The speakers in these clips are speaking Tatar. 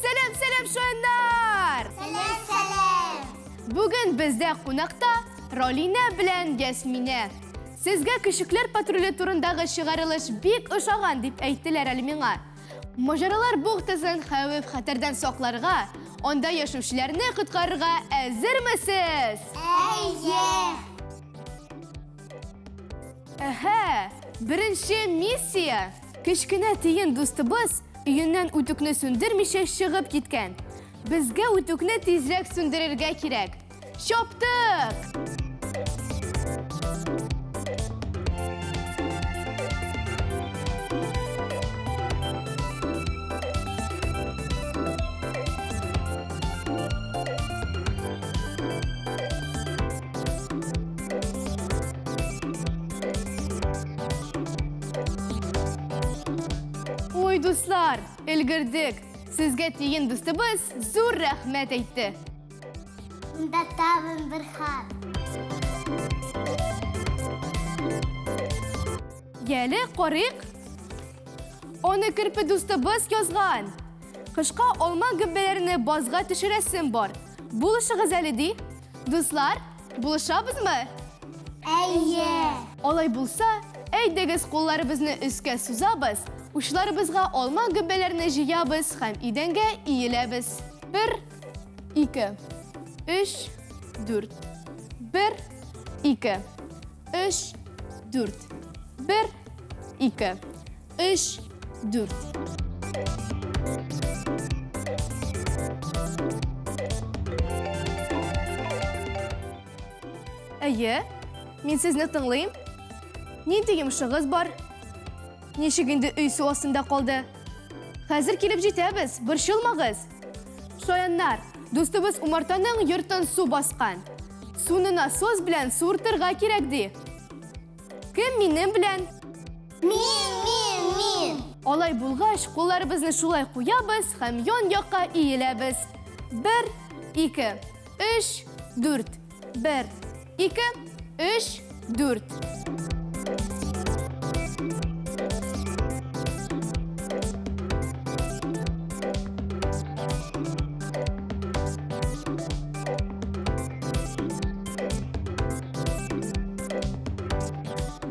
Сәлам, сәлам, шаяннар! Сәлам, сәлам! Бүген бездә кунакта Ралинә белән Ясминә. Сезгә көчекләр патруле турындагы чыгарылыш бик ошаган дип әйттеләр әле миңа. Маҗаралар бухтасын хәвеф-хәтәрдән сакларга, анда яшәүчеләрне коткарырга әзермесез? Әйе! Әһә, беренче миссия. Кечкенә тиен дустыбыз өеннән үтүкне сүндермичә чыгып киткән. Безгә үтүкне тизрәк сүндерергә кирәк. Чаптык! Ой, дуслар, өлгердек. Сезгә тиен дустыбыз зур рәхмәт әйтте. Монда тагын бер хат. Яле, карыйк. Аны керпе дустыбыз язган. Кышка алма гөмбәләрне базга төшерәсем бар. Булышыгыз әле, ди. Дуслар, булышабызмы? Әйе. Алай булса, әйдәгез кулларыбызны өскә сузабыз, учларыбызга алма гөмбәләрне җыябыз һәм идәнгә иеләбез. Бер, ике, өч, дүрт. Бер, ике, өч, дүрт. Бер, ике, өч, дүрт. Әйе, мин сезне тыңлыйм. Нинди йомышыгыз бар? Ничек инде өй су астында калды? Хәзер килеп җитәбез, борчылмагыз. Шаяннар, дустыбыз умартаның йортын су баскан. Суны насос белән суыртырга кирәк ди. Кем минем белән? Мин, мин, мин. Алай булгач, кулларыбызны шулай куябыз һәм ян-якка иеләбез. Бер, ике, өч, дүрт. Бер, ике, өч, дүрт.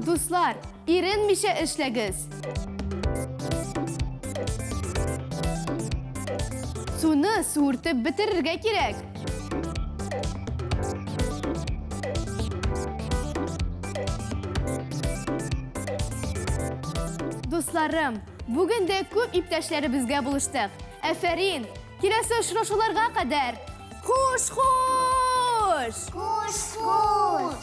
Дуслар, иренмичә эшләгез. Суны суыртып бетерергә кирәк. Дусларым, бүген дә күп иптәшләребезгә булыштык. Әфәрин! Киләсе очрашуларга кадәр! Хуш, хуш! Хуш, хуш!